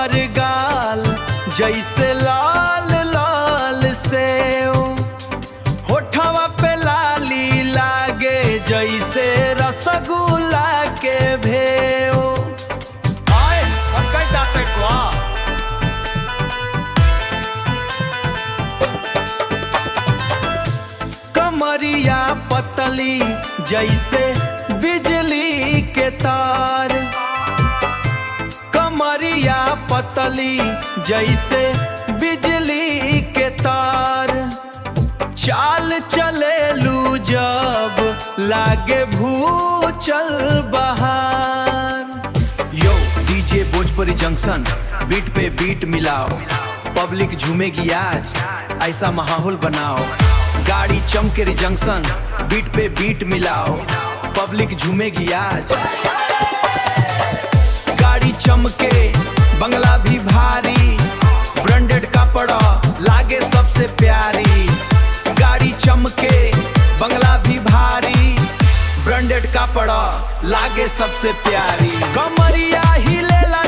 गोर गाल जैसे लाल लाल सेव, होठवा पे लाली लागे जैसे रसगुल्ला के भेव। आए हक्कई दाते कुआ। कमरिया पतली जैसे बिजली के तार, कमरिया पतली जैसे बिजली के तार। चाल चलेलू जब लागे भूचल बहार। Yo DJ Bhojpuri junction, beat पे बीट मिलाओ, पब्लिक झूमेगी आज ऐसा माहौल बनाओ। गाड़ी चमकेरी जंक्शन, बीट पे बीट मिलाओ, पब्लिक झूमेगी आज। गाड़ी चमके बंगला भी भारी, ब्रांडेड कपड़ा लागे सबसे प्यारी। गाड़ी चमके बंगला भी भारी, ब्रांडेड कपड़ा लागे सबसे प्यारी। कमरिया हिलेला